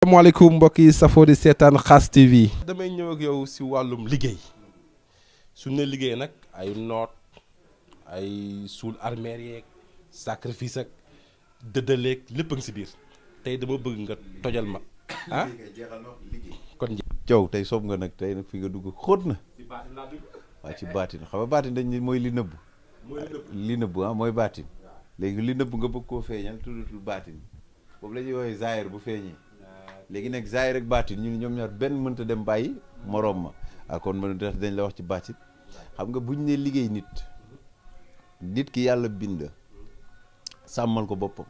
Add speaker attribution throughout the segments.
Speaker 1: asalaamaaleykum mbokk yi safoo di seetaan Khass TV. damay ñëw ak yow si wàllum liggéey su ne liggéey nag ay noot ay suul armeer yeeg sacrifice ak dëddaleeg lépp a ngi si biir tey dama bëgg nga tojal ma ah kon
Speaker 2: Jow tey soob nga nag tey nag fi nga dugg xóot na waa ci baatin xam nga baatin dañ ni mooy li nëbb li nëbb mooy baatin léegi li nëbb nga bëgg koo feeñal tuddutul baatin boobu la ñuy woowee zaahir bu feeñee léegi nag zaahir ak baatin ñu ñoom ñaar benn mënta dem bàyyi moroom ma kon man dañ la wax ci baatin xam nga buñ ne liggéey nit ki yàlla bind sàmmal ko boppam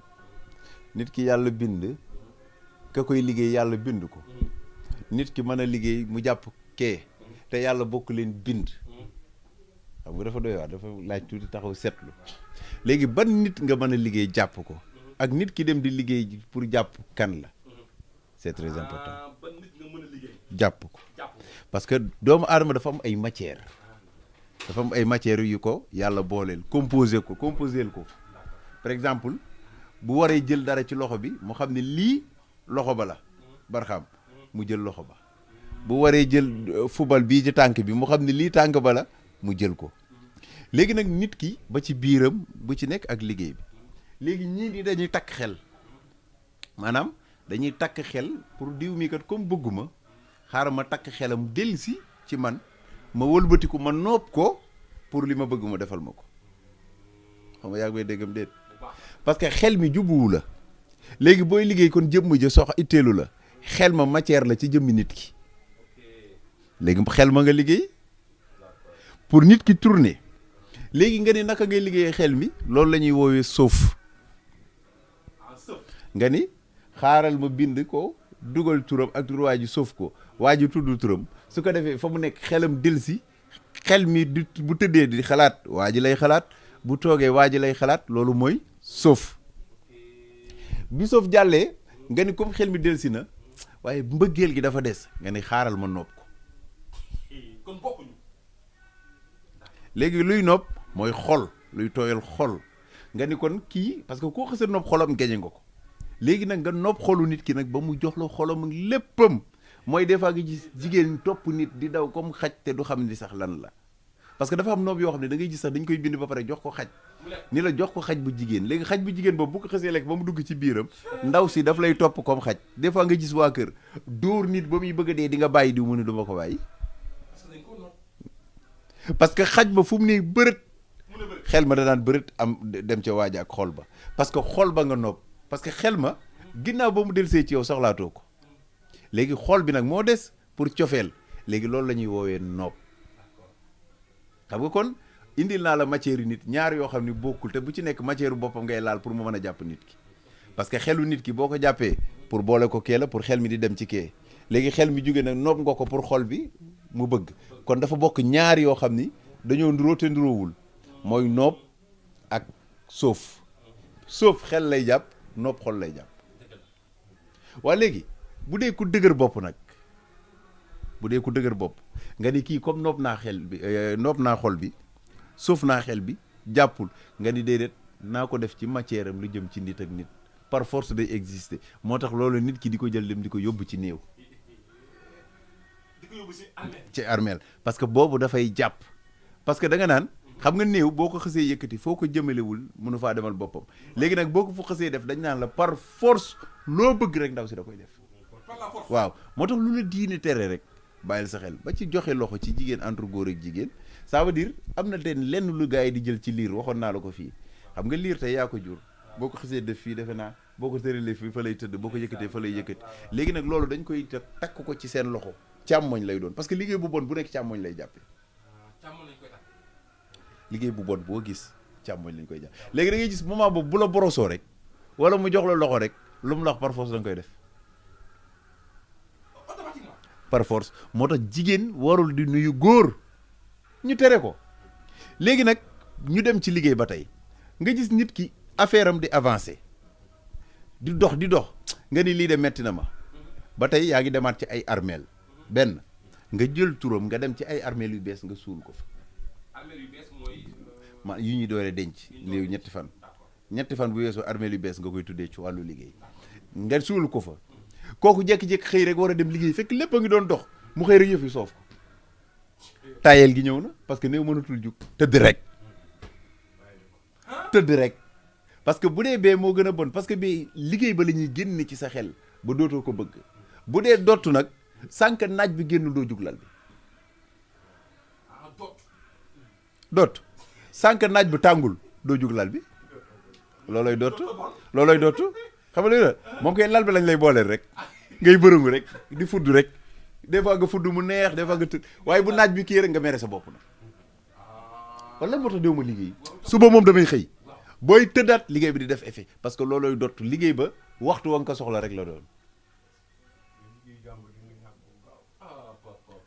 Speaker 2: nit ki yàlla bind ka koy liggéey yàlla bind ko nit ki mën a liggéey mu jàpp kee te yàlla bokk leen bind xam nga dafa doy waar dafa laaj tuuti taxaw seetlu léegi ban nit nga mën a liggéey jàpp ko ak nit ki dem di liggéey pour jàpp kan la c'est très important
Speaker 1: ban nit nga mën a liggéey
Speaker 2: jàpp ko parce que doomu aadama dafa am ay matière yu ko yàlla booleel composé ko par exemple bu waree jël dara ci loxo bi mu xam ne lii loxo ba la barxam mu jël loxo ba bu waree jël fubal bii ci tànk bi mu xam ne lii tànk ba la mu jël ko léegi nag nit ki ba ci biiram bu ci nekk ak liggéey bi léegi ñii di dañuy takk xel maanaam dañuy takk xel pour diw mi kat comme bëgguma xaaral ma takk xelam dellusi ci man ma wëlbatiku ma nopp ko pour li ma bëgg ma defal ma ko xam nga yaa ngi may déggam déet parce que xel mi jubbuwu la léegi booy liggéey kon jëmm ja sox itteelu la xel ma matière la ci jëmmi nit ki léegi xel ma nga liggéey pour nit ki tourner léegi nga ni naka ngay liggéeyee xel mi loolu la ñuy woowee soof nga ni xaaral ma bind ko dugal turam ak tur waa ji soof ko waa ji tudd turam su ko defee fa mu nekk xelam delsi xel mi bu tëddee di xalaat waa ji lay xalaat bu toogee waa ji lay xalaat loolu mooy soof bi soof jàllee nga ni comme xel mi delsi na waaye mbëggeel gi dafa des nga ni xaaral ma nopp ko
Speaker 1: kon bokkuñu
Speaker 2: léegi luy nopp mooy xol luy tooyal xol nga ni kon kii parce que koo xësa nopp xolam geñe nga ko léegi nag nga nopp xolu nit ki nag ba mu jox la xolam ak léppam mooy des fois nga gis jigéen topp nit di daw comme xaj te du xam ni sax lan la parce que dafa am noob yoo xam ne da ngay gis sax dañ koy bind ba pare jox ko xaj ni la jox ko xaj bu jigéen léegi xaj bu jigéen boobu bu ko xësee lekk ba mu dugg ci biiram ndaw si daf lay topp comme xaj des fois nga gis waa kër dóor nit ba muy bëgg a dee di nga bàyyi diw mu ne du ma ko bàyyi parce que xaj ba fu mu ne bërët xel ma danaan bërët am dem ca waaja ak xol ba parce que xol ba nga nopp parce que xel ma ginnaaw ba mu delsee ci yow soxlaatoo ko léegi xol bi nag moo des pour cofeel léegi loolu la ñuy woowee nopp xam nga kon indil naa la matière yu nit ñaar yoo xam ne bokkul te bu ci nekk matière boppam ngay laal pour mu mën a jàpp nit ki parce que xelu nit ki boo ko jàppee pour boole ko kee la pour xel mi di dem ci kee léegi xel mi jóge nag nopp nga ko pour xol bi mu bëgg kon dafa bokk ñaar yoo xam ni dañoo nduróo te nduróowul mooy nopp ak soof xel lay jàpp nopp xol lay jàpp waa léegi bu dee ku dëgër bopp nag nga ni kii comme nopp naa xel bi nopp naa xol bi soof naa xel bi jàppul nga ni déedéet naa ko def ci matière am lu jëm ci nit ak nit par force day exister moo tax loolu nit ki di ko jël dem di ko yóbbu ci néew ci armeel parce que boobu dafay jàpp parce que da nga naan xam nga néew boo ko xësee yëkkati foo ko jëmalewul mënu faa demal boppam léegi nag boo ko fu xësee def dañ naan la par force loo bëgg rek ndaw si da koy def waaw moo tax lu la diine tere rek bàyyil sa xel ba ci joxe loxo ci jigéen entre góor ak jigéen ça veut dire am na teen lenn lu gars yi di jël ci liir waxoon naa la ko fii xam nga liir tey yaa ko jur boo ko xësee def fii defe naa boo ko tëralee fii fa lay tëdd boo ko yëkkatee fa lay yëkkati léegi nag loolu dañ koy takk ko ci seen loxo càmmoñ lay doon parce que liggéey bu bon bu nekk càmmoñ lay jàppee liggéey bu bon boo gis càmmoñ lañ koy jàpp léegi da ngay gis moment boobu bu la borosoo rek wala mu jox la loxo rek lu mu la wax par force da nga koy def par force moo tax jigéen warul di nuyu góor ñu tere ko léegi nag ñu dem ci liggéey ba tey nga gis nit ki affaire am di avancer di dox nga ni lii de metti na ma ba tey yaa ngi demaat ci ay armeel benn nga jël turam nga dem ci ay armeel yu bees nga suul ko fa
Speaker 1: armeel yu bees mooy
Speaker 2: yu ñuy doore denc léegi ñetti fan bu weesoo armeel yu bees nga koy tuddee ci wàllu liggéey nga suul ko fa kooku jékki-jékki xëy rek war a dem liggéey fekk lépp a ngi doon dox mu xëy rek yëf yi soof ko tayel gi ñëw na parce que néew mënatul jug tëdd rek parce que bu dee bee moo gën a bon parce que bii liggéey ba la ñuy génn ci sa xel ba dootoo ko bëgg bu dee dottu nag sànq naaj bi génn doo jug lal bi dott sànq naaj bu tàngul doo jug lal bi looloy dottu xam nga la moom koy lal bi lañ lay booleel rek ngay bërëngu rek di fudd rek des fois nga fudd mu neex des fois nga tëdd waaye bu naaj bi kii rek nga mere sa bopp na wala moo tax déw ma liggéey suba moom damay xëy booy tëddaat liggéey bi di def effet parce que looloy dottu liggéey ba waxtu wa nga ko soxla rek la doon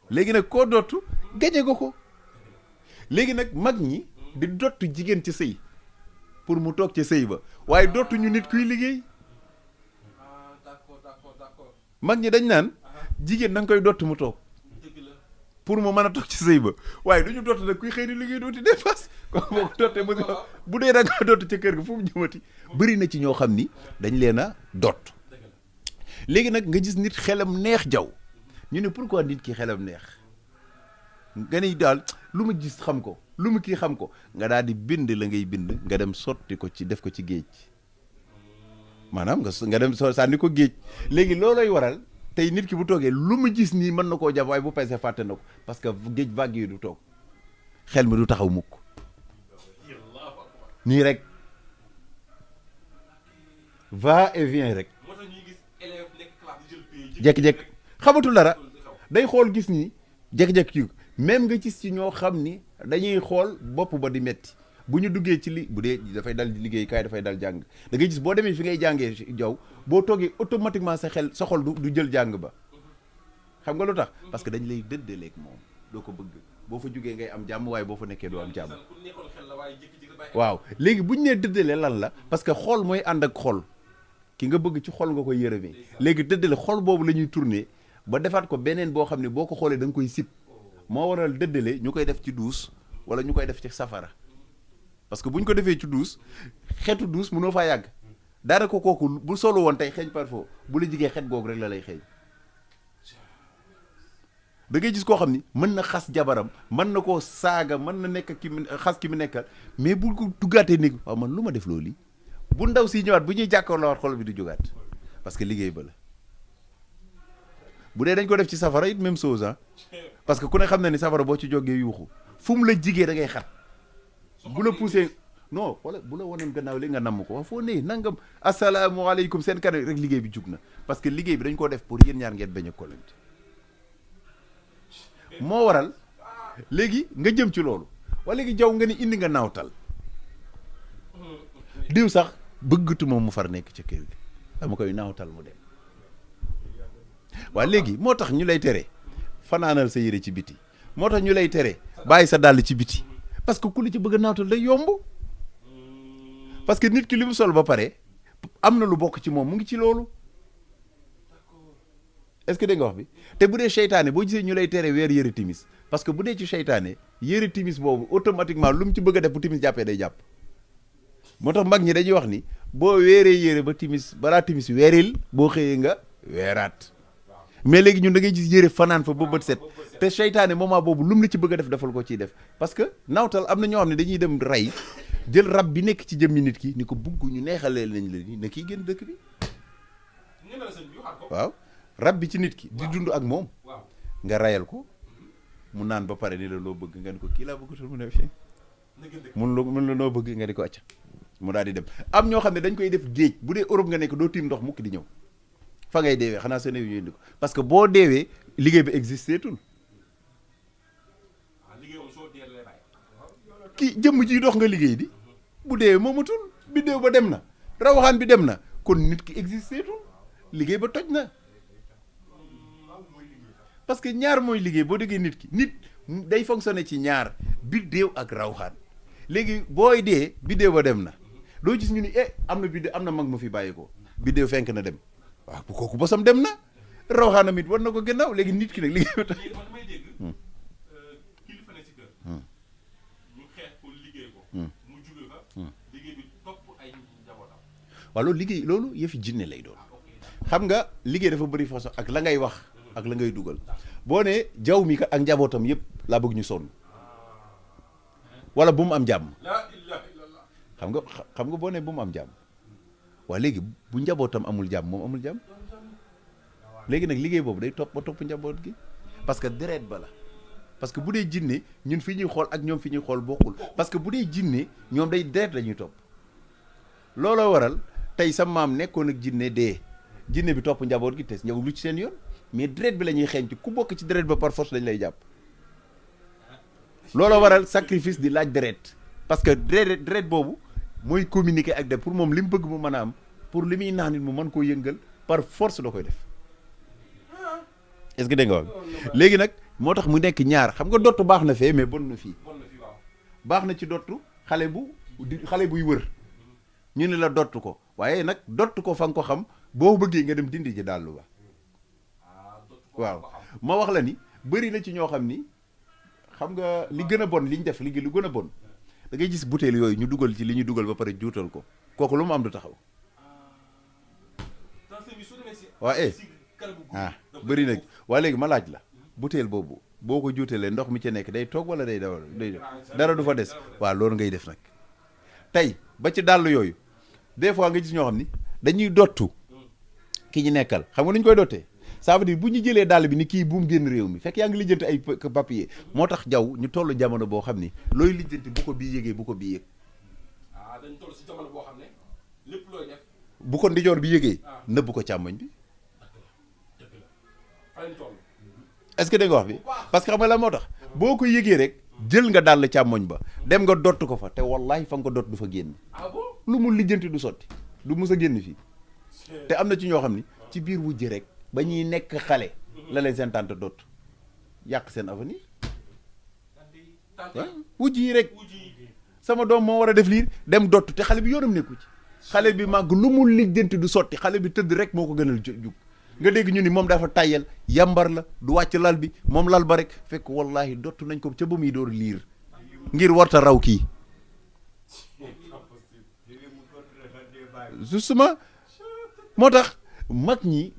Speaker 2: léegi nag koo dottu gañe nga ko léegi nag mag ñi di dottu jigéen ci sëy pour mu toog ci sëy ba waaye dottu ñu nit kuy liggéey mag ñi dañ naan jigéen da nga koy dottu mu toog pour mu mën a toog ci sëy ba waaye du ñu dott nag kuy xëy ni liggéey dooti dépasse ko boo ko dottee mu bu dee da nga dott ca kër ga fu mu jëmati bëri na ci ñoo xam ni dañ leen a dott léegi nag nga gis nit xelam neex jaw ñu ne pourquoi nit ki xelam neex nga ni daal lu ma gis xam ko lu mu kii xam ko nga daal di bind la ngay bind nga dem sotti ko ci def ko ci géej maanaam nga dem sànni ko géej léegi looloy waral tey nit ki bu toogee lu mu gis nii mën na koo jàpp waaye bu peese fàtte na ko parce que géej vague yi du toog xel mi du taxaw mukk nii rek va et vient rek jékki-jékki xamatul dara day xool gis nii jékki-jékki même nga gis ci ñoo xam ni dañuy xool bopp ba di metti bu ñu duggee ci bu dee dafay dal liggéey kaay dafay dal jàng da ngay gis boo demee fi ngay jàngee jaw boo toogee automatiquement sa xol du jël jàng ba xam nga lu tax parce que dañ lay dëddaleeg moom doo ko bëgg boo fa jugee ngay am jàmm waaye boo fa nekkee doo am jàmm waaw léegi bu ñu nee dëddale lan la parce que xol mooy ànd ak xol ki nga bëgg ci xol nga koy yërëmee léegi dëddale xol boobu la ñuy tourner ba defaat ko beneen boo xam ne boo ko xoolee da nga koy sib moo waral dëddale ñu koy def ci duus wala ñu koy def ci safara parce que bu ñu ko defee ci duus xeetu duus mënoo faa yàgg daanaka kooku bu solo woon tey xeeñ parfois bu la jigee xet googu rek la lay xeeñ da ngay gis koo xam ni mën na xas jabaram mën na koo saaga mën na nekk ki xas ki mu nekkal mais bu ko duggaatee néeg waaw man lu ma def loolu bu ndaw si ñëwaat bu ñuy jàkkaarloo xol bi du jógaat parce que liggéey ba la bu dee dañ ko def ci safara it même chose ah parce que ku ne xam na ni safara boo ci jógee yuuxu fu mu la jigee da ngay xat bu la poussé non wala bu la wonoon gannaaw li nga namm ko wax foo ne nangam asalaamaaleykum seen kanam rek liggéey bi jug na parce que liggéey bi dañ ko def pour yéen ñaar ngeen bañ a kolante moo waral léegi nga jëm ci loolu wala léegi jaw nga ni indi nga naawtal diw sax bëggatuma mu far nekk ca kër gi dama koy naawtal mu dem waaw léegi moo tax ñu lay tere fanaanal sa yére ci biti moo tax ñu lay tere bàyyi sa dàll ci biti parce que ku la ci bëgg a naawtal day yomb parce que nit ki li mu sol ba pare am na lu bokk ci moom mu ngi ci loolu est-ce que dégg nga wax bi te bu dee seytaane boo gisee ñu lay tere weer yëre timis parce que bu dee ci seytaane yëre timis boobu automatiquement lu mu ci bëgg a def bu timis jàppee day jàpp moo tax mag ñi dañuy wax ni boo weeree yëre ba timis balaa timis weeril boo xëyee nga weeraat mais léegi ñun da ngay gis yëre fanaan fa ba bët set te seytaane moment boobu lu mu la ci bëgg a def defal ko ciy def parce que nawtal am na ñoo xam ne dañuy dem rey jël rab bi nekk ci jëmmi nit ki ni ko bugg ñu neexalee nañ la ni na kii génn dëkk bi waaw rab bi ci nit ki di dund ak moom nga rayal ko mu naan ba pare ni la loo bëgg nga ni ko kii laa bëggatul mu ne fi mun la noo bëgg nga di ko acca mu daal di dem am ñoo xam ne dañ koy def géej bu dee Europe nga nekk doo tiim ndox mukk di ñëw fa ngay deewee xanaa sa néew ñu indi ko parce que boo deewee liggéey bi existé tul kii jëmm ji dox nga liggéey di bu deewee moomatul bi déew ba dem na rawaxaan bi dem na kon nit ki existé tul liggéey ba toj na parce que ñaar mooy liggéey boo déggee nit ki nit day fonctionner ci ñaar biddéew ak rawxaan léegi booy dee biddéew ba dem na doo gis ñu ni am na biddéew am na mag ma fi bàyyi ko biddéew fenk na dem waaw bu kooku bosam dem na rawxaanam it war na ko gannaaw léegi nit ki nag liggéey ba tax
Speaker 1: kilifa ne si kër ñu xeex ko liggéey ko mu jóge fa liggéey bi topp ay njabootam
Speaker 2: waaw loolu liggéey loolu yëfi jinne lay doon xam nga liggéey dafa bëri façon ak la ngay wax ak la ngay dugal boo ne jaww mi kat ak njabootam yëpp laa bëgg ñu sonn wala bu mu am jàmm xam nga boo ne bu mu am jàmm waaye léegi bu njabootam amul jàmm moom amul jàmm léegi nag liggéey boobu day topp ba topp njaboot gi parce que deret ba la parce que bu dee jinne ñun fi ñuy xool ak ñoom fi ñuy xool bokkul parce que bu dee jinne ñoom day deret lañuy topp looloo waral tey sa maam nekkoon ak jinne dee jinne bi topp njaboot gi te njaboot lu ci seen yoon mais deret bi la ñuy xeeñ ci ku bokk ci deret ba par force dañ lay jàpp looloo waral sacrifice di laaj deret parce que deret boobu mooy communiquer ak de pour moom li mu bëgg mu mën a am pour li muy naax nit mu mën koo yëngal par force da koy def est-ce que dégg nga wax léegi nag moo tax mu nekk ñaar xam nga dottu baax na fee mais bon na fii baax na ci dottu xale buy wër ñu ne la dottu ko waaye nag dottu ko fa nga ko xam boo bëggee nga dem dindi ji dàllu ba waaw ma wax la ni bëri na ci ñoo xam ni xam nga li gën a bon li ñu def li gën a bon da ngay gis butéel yooyu ñu dugal ci li ñu dugal ba pare juutal ko kooku lu mu am du taxaw waaw bëri nag waaye léegi ma laaj la butéel boobu boo ko juutalee ndox mi ca nekk day toog wala day dara du fa des waaw loolu ngay def nag tey ba ci dàll yooyu des fois nga gis ñoo xam ni dañuy dottu ki ñu nekkal xam nga nu ñu koy dottee ça veut dire bu ñu jëlee dàll bi ni kii buum génn réew mi fekk yaa ngi lijjanti ay papier moo tax jaw ñu toll jamono boo xam ni looy lijjanti bu ko bii yëgee bu ko bii yëg
Speaker 1: dañ toll si jamono boo xam ne lépp looy def
Speaker 2: bu ko ndijoor bi yëgee nëbb ko càmmoñ bi est-ce que da nga wax bi parce que xam nga la moo tax boo ko yëgee rek jël nga dàll càmmoñ ba dem nga dott ko fa te wallahi fa nga ko dott du fa génn lu mu lijjanti du sotti du mus a génn fii te am na ci ñoo xam ni ci biir wujj rek ba ñuy nekk xale la leen seen tante dott yàq seen avenir wujj yi rek sama doom moo war a def lii dem dott te xale bi yoonam nekku ci xale bi màgg lu mu lijjanti du sotti xale bi tëdd rek moo ko gënal jug nga dégg ñu ni moom dafa tàyyel yambar la du wàcc lal bi moom lal ba rek fekk wallahi dottu nañ ko ca ba muy door liir ngir warta raw kii justement moo tax mag ñi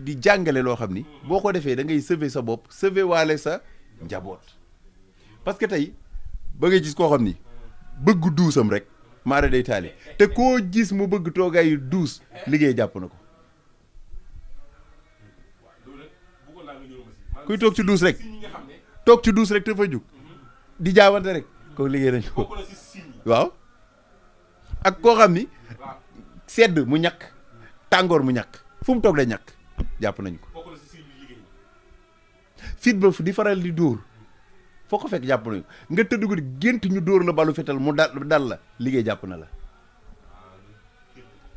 Speaker 2: di jàngale loo xam ni boo ko defee da ngay sauver sa bopp sauver waale sa njaboot parce que tey ba ngay gis koo xam ni bëgg duusam rek maara day taali te koo gis mu bëgg toogaayu duus liggéey jàpp na ko kuy toog ci duus rek te fa jug di jaawante rek ko liggéey nañ ko waaw ak koo xam ni sedd mu ñàkk tàngoor mu ñàkk fu mu toog day ñàkk jàpp nañ ko fit ba di faral di dóor foo ko fekk jàpp nañ ko nga tëdd ko di gént ñu dóor la balu fetal mu dal la liggéey jàpp na la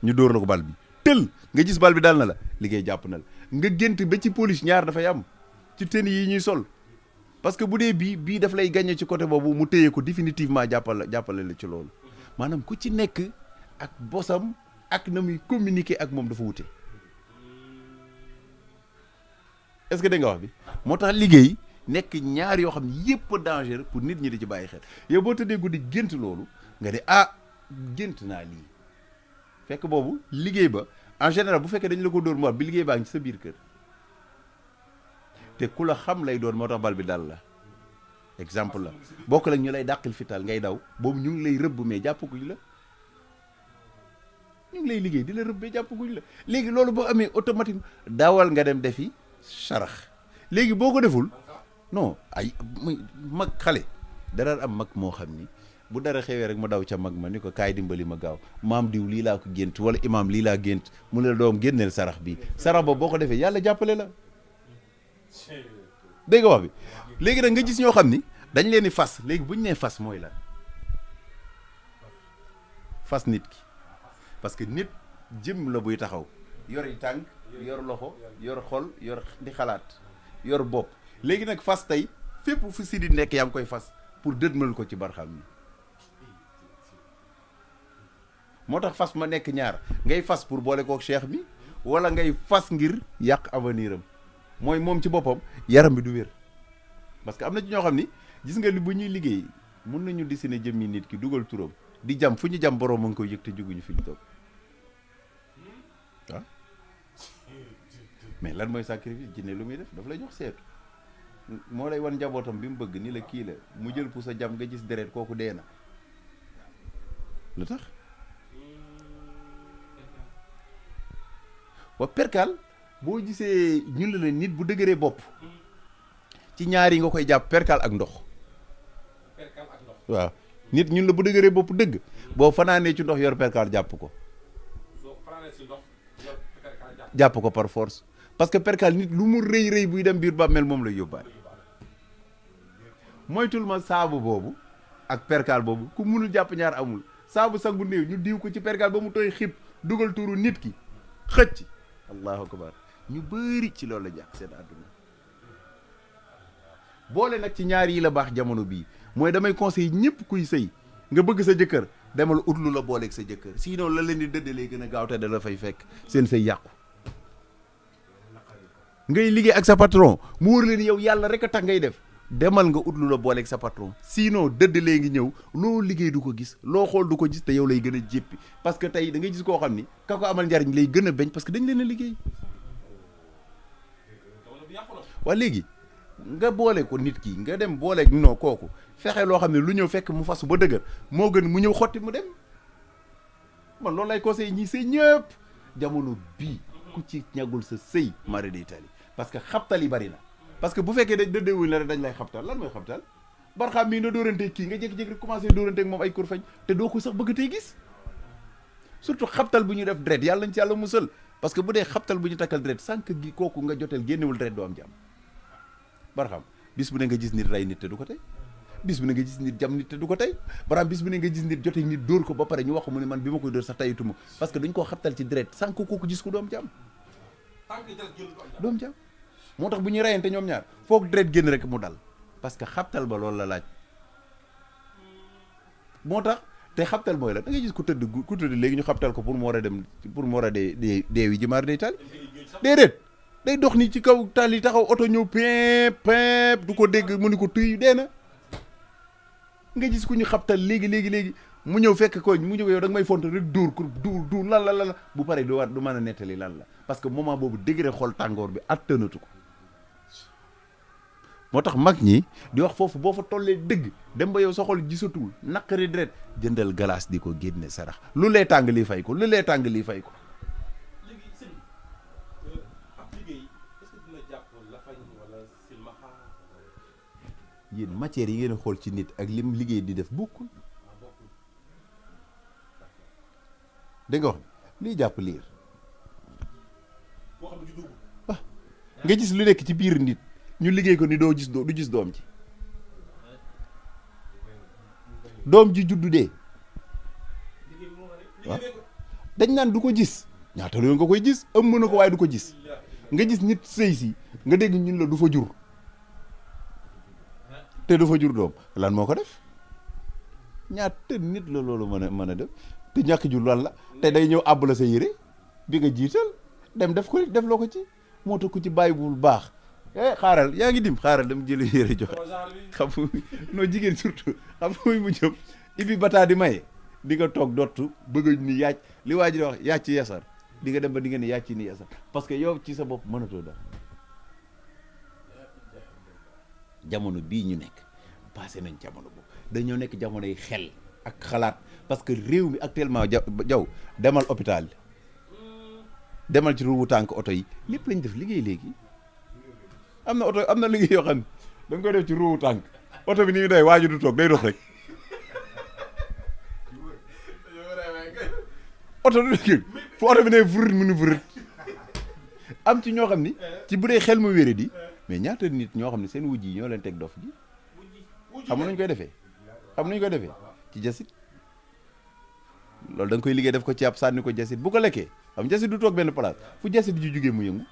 Speaker 2: ñu dóor la ko bal bi tël nga gis bal bi dal na la liggéey jàpp na la nga gént ba ci police ñaar dafay am ci tenue yi ñuy sol parce que bu dee bii daf lay gagné ci côté boobu mu téye ko définitivement jàppale la ci loolu maanaam ku ci nekk ak bosam ak na muy communiquer ak moom dafa wute est-ce que da nga wax bi moo tax liggéey nekk ñaar yoo xam ne yëpp danger pour nit ñi di ci bàyyi xel yow boo tëddee guddi gént loolu nga ne gént naa lii fekk boobu liggéey ba en général bu fekkee dañ la ko dóor mu bi liggéey baa ngi ci sa biir kër te ku la xam lay doon moo tax bal bi dal la exemple la bokk la ñu lay dàqil fital ngay daw boobu ñu ngi lay rëbb mais jàpp guñ la ñu ngi lay liggéey di la rëbb mais jàpp guñ la léegi loolu boo amee automatique daawal nga dem defi sarax léegi boo ko deful non ay mag xale dara am mag moo xam ni bu dara xewee rek ma daw ca mag ma ni ko kaay dimbali ma gaaw maam diw lii laa ko gént wala imaam lii laa gént mu ne la doom génneel sarax bi sarax boobu boo ko defee yàlla jàppale la dégg nga wax bi léegi nag nga gis ñoo xam ni dañ leen di fas léegi bu ñu nee fas mooy lan fas nit ki parce que nit jëm la buy taxaw yor yi tànk yor loxo yor xol yor di xalaat yor bopp léegi nag fas tey fépp fu si di nekk yaa ngi koy fas pour dëdmal ko ci barxam ni moo tax fas ma nekk ñaar ngay fas pour boole kook cheikh bi wala ngay fas ngir yàq avenir am mooy moom ci boppam yaram bi du wér parce que am na ci ñoo xam ni gis nga li bu ñuy liggéey mun nañu dessiner jëmmi nit ki dugal turam di jam fu ñu jam borom a ngi koy yëg te juguñu fi ñu toog waaw mais lan mooy sacrifice jinne lu muy def daf lay jox seetu moo lay wan njabootam bi mu bëgg ni la kii la mu jël pour sa jam nga gis deret kooku dee na lu tax wa perkal boo gisee ñun la nit bu dëgëree bopp ci ñaar yi nga koy jàpp perkal ak ndox waaw nit ñun la bu dëgëree bopp dëgg boo fanaanee ci ndox yor perkal jàpp ko jàpp ko par force parce que perkal nit lu mu rëy rëy buy dem biir bàmmeel moom lay yóbbaale moytul ma saabu boobu ak perkal boobu ku munul jàpp ñaar amul saabu sangu néew ñu diw ko ci perkal ba mu tooy xib dugal tuuru nit ki xëcc allahu akbar ñu bëri ci loolu la jàpp seen àdduna boole nag ci ñaar yi la baax jamono bii mooy damay conseil ñëpp kuy sëy nga bëgg sa jëkkër demal ut lu la booleeg sa jëkkër sinon la leen di dëddalee gën a gaaw te da la fay fekk seen sëy yàqu ngay liggéey ak sa patron mu wóor leen yow yàlla rek a tax ngay def demal nga ut lu la booleeg sa patron sinon dëddalee ngi ñëw loo liggéey du ko gis loo xool du ko gis te yow lay gën a jéppi parce que tey da ngay gis koo xam ni ka ko amal njariñ lay gën a bañ parce que dañ leen a liggéey waa léegi nga boole ko nit ki nga dem booleeg non kooku fexe loo xam ne lu ñëw fekk mu fasu ba dëgër moo gën mu ñëw xotti mu dem man loolu lay conseillé ñi sëy ñëpp jamono bii ku ci ñagul sa sëy mari d'Italie parce que xabtal yi bari na parce que bu fekkee dañ dëddewuñ la rek dañ lay xabtal lan mooy xabtal barxaam mii nga dóoranteeg kii nga jékki-jékki rek commencé dóoranteeg moom ay kurfañ te doo ko sax bëgg tey gis surtout xabtal bu ñu def dret yàlla nañ ci yàlla musal parce que bu dee xabtal bu ñu takkal dret sànq gi kooku nga joteel génnewul dret doo am jàmm barxam bis bu ne nga gis nit rey nit te du ko tey bis bu ne nga gis nit jam nit te du ko tey baraam bis bu ne nga gis nit jote nit dóor ko ba pare ñu wax ko mu ne man bi ma koy dóor sax tayituma parce que dañ koo xabtal ci dret sànq kooku gis ko doom jàmm doom jàmm moo tax bu ñuy reyante ñoom ñaar foog dret génn rek mu dal parce que xabtal ba loolu la laaj moo tax te xabtal mooy la da ngay gis ku tëdd léegi ñu xabtal ko pour mu war a dem pour mu war a deewi ji maar day taal déedéet day dox ni ci kaw taal yi taxaw oto ñëw pep du ko dégg mu ni ko tuy dee na nga gis ku ñu xabtal léegi mu ñëw fekk ko mu ñëw yow da nga may font rek duur lan la bu pare du mën a nettali lan la parce que moment boobu degré xol tàngoor bi attanatu ko moo tax mag ñi di wax foofu boo fa tollee dëgg dem ba yow sa xol gisatul naqari deret jëndal glace di ko génne sarax lu lee tàng lii fay ko
Speaker 1: léegi sëñ ab liggéey est-ce que dina jàpp lafañ wala silmaxa
Speaker 2: yéen matière yi ngeen xool ci nit ak lim liggéey di def bokkul dégg nga wax lii jàpp liir nga gis lu nekk ci biir nit ñu liggéey ko ni du gis doom ji doom ji juddu dee waaw dañ naan du ko gis ñaata yoon nga koy gis ëmb na ko waaye du ko gis nga gis nit sëy si nga dégg ñun la du fa jur te du fa jur doom lan moo ko def ñaata nit la loolu mën a def te ñàkk jur lan la te day ñëw àbb la sa yére bi nga jiital dem def loo ko ci moo tax ku ci bàyyi bul baax xaaral yaa ngi dim xaaral dem jëli yére joxe xam noo jigéen surtout xam muy mu jëm ibi bataa di maye di nga toog dottu bëgg ni yàcc li waa ji di wax yàcc yasar di nga dem ba di nga ne yàcc ni yasar parce que yow ci sa bopp mënatoo dara jamono bii ñu nekk passé nañ jamono boobu dañoo nekk jamonoy xel ak xalaat parce que réew mi actuellement jaw demal hôpital demal ci ruubu tànk oto yi lépp lañ def liggéey léegi am na liggéey yoo xam ne da nga koy def ci ruubu tànk oto bi ni ñu day waaju du toog day dox rek oto du fu oto bi ne vurit mu ni vurit am ci ñoo xam ni ci bu dee xel mu wéré di mais ñaata nit ñoo xam ne seen wujj yi ñoo leen teg dof ji xam nañu koy defee ci jasit loolu da nga koy liggéey def ko ci ab sànni ko jasit bu ko lekkee xam jasit du toog benn place fu jasit ji jógee mu yëngu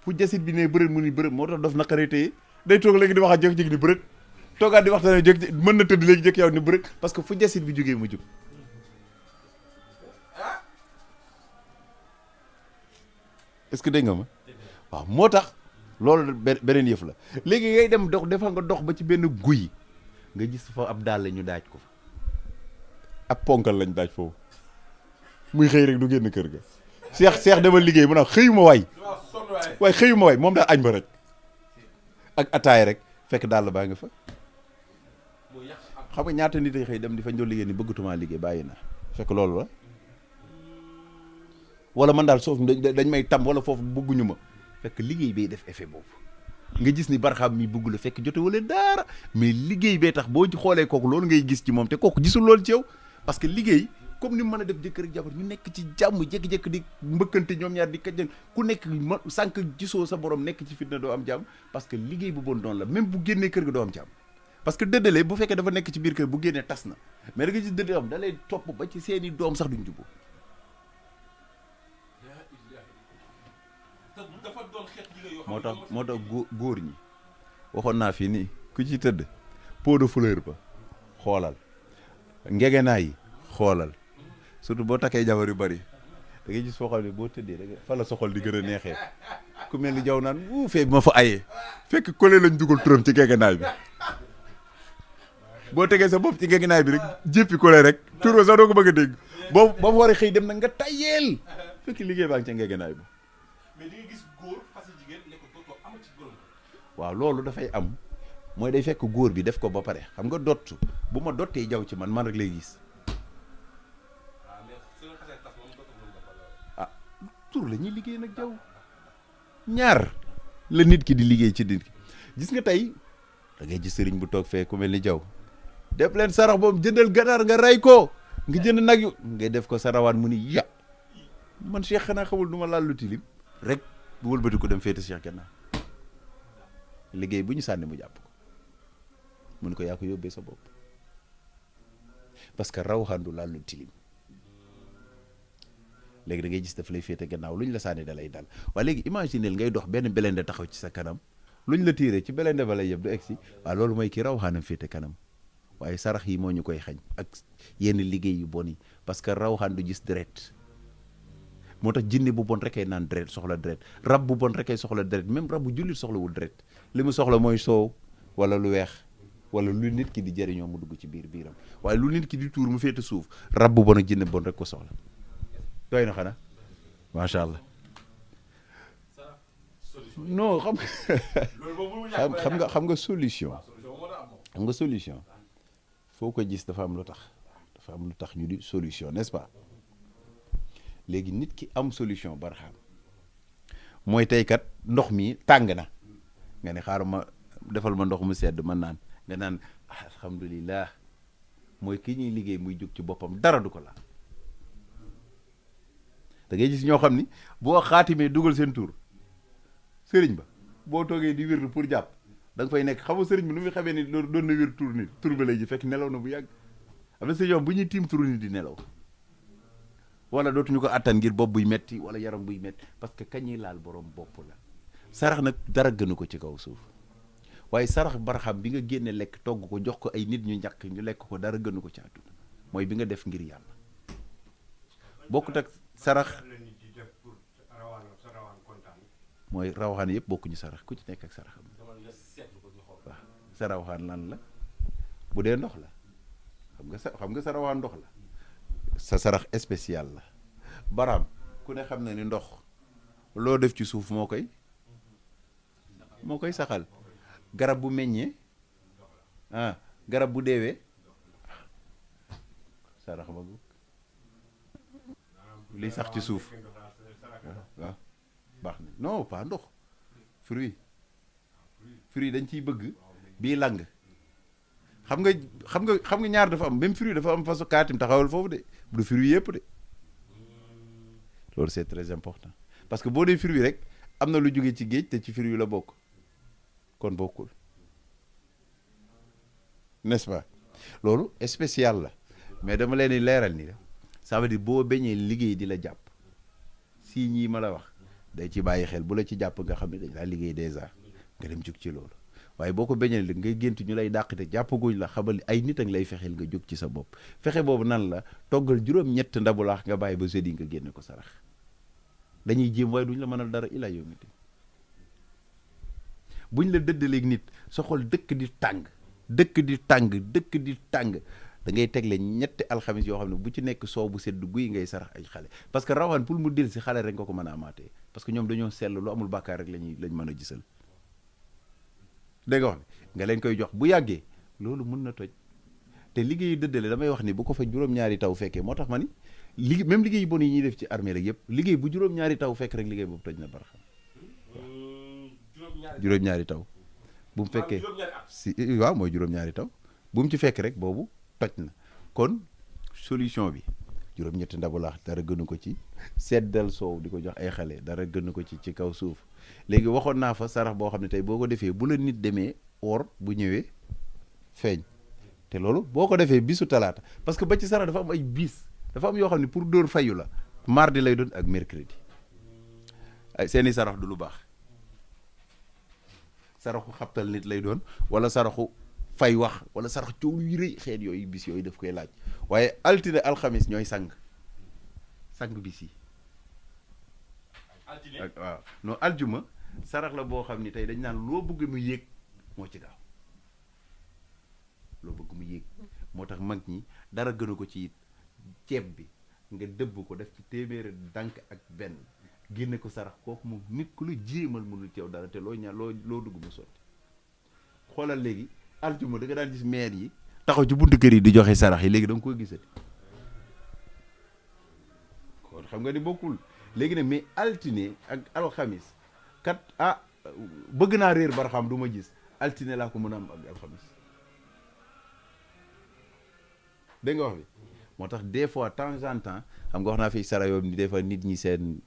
Speaker 2: fu jasit bi ne bërët mu ni bërët moo tax dof naqaree téye day toog léegi di wax ak jékki-jékki ni bërët toogaat di waxtaan jékki mën na tëdd léegi jékki yow ni bërët parce que fu jasit bi jógee mu jóg est-ce que dégg nga ma waaw moo tax loolu beneen yëf la léegi ngay dem dox defal nga dox ba ci benn guy nga gis fa ab daal la ñu daaj ko fa ab ponkal lañ daaj foofu muy xëy rek du génn kër ga seex dama liggéey mu naan xëyuma waay waaye xëyuma waay moom daal añ ba rek ak ataay rek fekk daal baa nga fa xam nga ñaata nit ay xëy dem di fañ doon liggéey ni bëggatumaa liggéey bàyyi na fekk loolu la wala man daal soof dañ may tam wala foofu bëgguñu ma fekk liggéey bay def effet boobu nga gis ni barxaam mi bëgg la fekk jote wala dara mais liggéey bee tax boo xoolee kooku loolu ngay gis ci moom te kooku gisul loolu ci yow parce que liggéey comme ni mu mën a def jëkkër ak jabar ñu nekk ci jàmm jékki-jékki di mbëkkante ñoom ñaar di kajjan ku nekk sànq gisoo sa borom nekk ci fitna doo am jàmm parce que liggéey bu bon doon la même bu génnee kër ga doo am jàmm parce que dëddale bu fekkee dafa nekk ci biir kër bu génnee tas na mais da nga gis dëddale am da lay topp ba ci seeni doom sax duñ juboo moo tax góor ñi waxoon naa fii nii ku ci tëdd pot de fleur ba xoolal ngegenaay yi xoolal surtout boo takkee jabar yu bari da ngay gis foo xam ne boo tëddee da nga fa la soxol di gën a neexee ku mel ni jaw naan fee bi ma fa ayee fekk collé lañ dugal turam ci ngegenaay bi boo tegee sa bopp ci ngegenaay bi rek jéppi collé rek tur sax doo ko bëgg a dégg boo ba fa war a xëy dem nag nga tayyeel fekk liggéey baa ngi ca ngegenaay bi
Speaker 1: mais di nga gis góor fas jigéen ne ko dootoo amati borom.
Speaker 2: waaw loolu dafay am mooy day fekk góor bi def ko ba pare xam nga dott bu ma dottee jaw ci man rek lay gis ah tur la ñuy liggéey nag jaw ñaar la nit ki di liggéey ci nit ki gis nga tey da ngay gis sëriñ bu toog fee ku mel ni jaw def leen sarax boobu jëndal ganaar nga rey ko nga jënd nag yu ngay def ko sarawaan mu ni ya man Cheikh xanaa xamul du ma laal lu tilim rek bu wëlbati ko dem féete Cheikh gannaaw liggéey bu ñu sànni mu jàpp ko mun ko yaa ko yóbbee sa bopp parce que raw xandu laal lu tilim léegi da ngay gis daf lay féete gannaaw lu ñu la sànni da lay dal waaye léegi imagineel ngay dox benn belende taxaw ci sa kanam lu ñu la tiiree ci belende ba lay yëpp du egsi waaw loolu mooy ki raw xaanam féete kanam waaye sarax yi moo ñu koy xañ ak yenn liggéey yu bon yi parce que raw xaan du gis deret moo tax jinne bu bon rekay naan deret soxla deret rab bu bon rekay soxla deret même rab bu jullit soxlawul deret li mu soxla mooy soow wala lu weex wala lu nit ki di jëriñoo mu dugg ci biiram waaye lu nit ki di tuur mu féete suuf rab bu bon ak jinne bon rek ko soxla doy na xanaa macha allah non xam nga solution xam nga solution foo ko gis dafa am lu tax ñu di solution n'est-ce pas léegi nit ki am solution barxaam mooy tey kat ndox mi tàng na nga ne xaaral ma defal ma ndox mu sedd ma naan nga naan alhamdulilah mooy ki ñuy liggéey muy jóg ci boppam dara du ko la da ngay gis ñoo xam ni boo xaatimee dugal seen tur sëriñ ba boo toogee di wér pour jàpp da nga fay nekk xamu sëriñ bi nu muy xamee ni doon na wér tur ni tur ba lay ji fekk nelaw na bu yàgg am na sëriñ bu ñuy tiim turu ni di nelaw wala dootuñu ko attan ngir bopp buy metti wala yaram buy metti parce que kañuy laal borom bopp la sarax nag dara gënu ko ci kaw suuf waaye sarax barxam bi nga génne lekk togg ko jox ko ay nit ñu ñàkk ñu lekk ko dara gënu ko ci àdduna mooy bi nga def ngir yàlla bokkut ak sarax mooy rawaxaan yëpp bokkuñu sarax ku ci nekk ak saraxam waaw sa rawaxaan lan la bu dee ndox la xam nga sa rawaxaan ndox la sa sarax spécial la baram ku ne xam na ni ndox loo def ci suuf moo koy saxal garab bu meññee garab bu deewee sarax ma li sax ci suuf waaw baax na non pas ndox fruit dañ ciy bëgg bii lang xam nga ñaar dafa am même fruit dafa am façon kaatim taxawal foofu de du fruit yëpp de loolu c'est très important parce que boo dee fruit rek am na lu jóge ci géej te ci fruit la bokk kon bokkul n'est-ce pas loolu spécial la mais dama leen di leeral ni la ça veut dire boo beñee liggéey di la jàpp si ñii ma la wax day ci bàyyi xel bu la ci jàpp nga xam ne dañ laa liggéey déjà nga dem jóg ci loolu waaye boo ko beñee li ngay gént ñu lay dàqite jàppaguñ la xamal ay nit ak lay fexeel nga jóg ci sa bopp fexe boobu nan la toggal juróom-ñett ndabu laax nga bàyyi ba jeudi nga génne ko sarax dañuy jéem waaye duñ la mënal dara ila yow nit buñ la dëddaleeg nit sa xol dëkk di tàng da da ngay tegle ñetti alxamis yoo xam ne bu ci nekk soow bu sedd guy ngay sarax ay xale parce que rawaan pour mu del si xale rek nga ko mën a amaatee parce que ñoom dañoo sell lu amul bàkkaar rek lañ mën a gisal dégg nga wax nga leen koy jox bu yàggee loolu mën na toj te liggéeyu dëddale damay wax ni bu ko fa juróom-ñaari taw fekkee moo tax ma ni même liggéey bon yi ñuy def ci armée rek yëpp liggéey bu juróom-ñaari taw fekk rek liggéey boobu toj na barxam juróom-ñaari taw bu mu fekkee si waaw mooy juróom-ñaari taw bu mu ci fekk rek boobu toj na kon solution bi juróom-ñetti ndabu laax dara gënu ko ci seddal soow di ko jox ay xale dara gënu ko ci kaw suuf léegi waxoon naa fa sarax boo xam ne tey boo ko defee bu la nit demee or bu ñëwee feeñ te loolu boo ko defee bisu talaata parce que ba ci sarax dafa am ay bis dafa am yoo xam ne pour dóor fayu la mardi lay doon ak mercredi ay seeni sarax du lu baax saraxu xabtal nit lay doon wala saraxu fay wax wala sarax coow yu rëy xeet yooyu bis yooyu daf koy laaj waaye altine alxamis ñooy sang bis yi ak waaw non aljuma sarax la boo xam ni tey dañ naan loo bëgg mu yéeg moo ci gaaw loo bëgg mu yéeg moo tax mag ñi dara gënu ko ci ceeb bi nga dëbb ko def ci téeméeri dànk ak benn génne ko sarax kooku moom nit ku la jéemal mënul ci yow dara te loo ñaan loo dugg mu sotti xoolal léegi aljuma da nga daan gis maire yi taxaw ci buntu kër yi di joxe sarax yi léegi da nga koy gisati kon xam nga ni bokkul léegi nag mais altine ak alxamis kat bëgg naa réer barxam du ma gis altine laa ko mën a am ak alxamis dégg nga wax bi moo tax des fois temps en temps xam nga wax naa fi sara yoom ni des fois nit ñi seen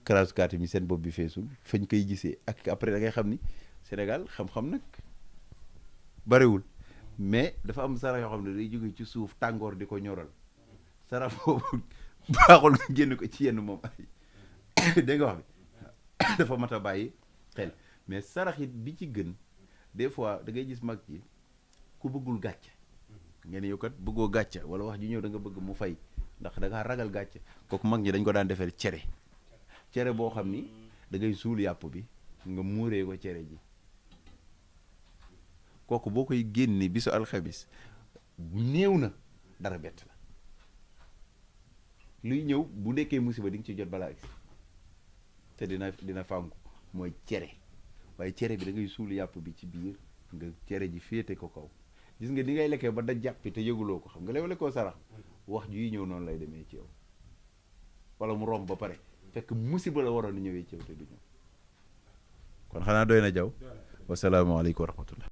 Speaker 2: karasukaati mi seen bopp bi feesul fañ koy gisee ak après da ngay xam ni Sénégal xam-xam nag bariwul mais dafa am sara yoo xam ne day jóge ci suuf tàngoor di ko ñoral sara boobu baaxul nga génn ko ci yenn moom ay dégg nga wax bi dafa mat a bàyyi xel mais sarax it bi ci gën des fois da ngay gis mag ji ku bëggul gàcce ngeen yow kat bëggoo gàcce wala wax ji ñëw da nga bëgg mu fay ndax da ngaa ragal gàcce kooku mag ñi dañ ko daan defee cere boo xam ni da ngay suul yàpp bi nga muuree ko cere ji kooku boo koy génne bisu alxamis néew na dara bett la luy ñëw bu nekkee musiba di nga ci jot balaa agsi te dina fànku mooy cere waaye cere bi da ngay suul yàpp bi ci biir nga cere ji féete ko kaw gis nga di ngay lekkee ba da jàppi te yëguloo ko xam nga léeg-léeg koo sarax wax ju yi ñëw noonu lay demee ci yow wala mu romb ba pare fekk musiba la waroon a ñëwee ci yow te du ñëw kon xanaa doy na jaw wasalaamaaleykum wa rahmatullah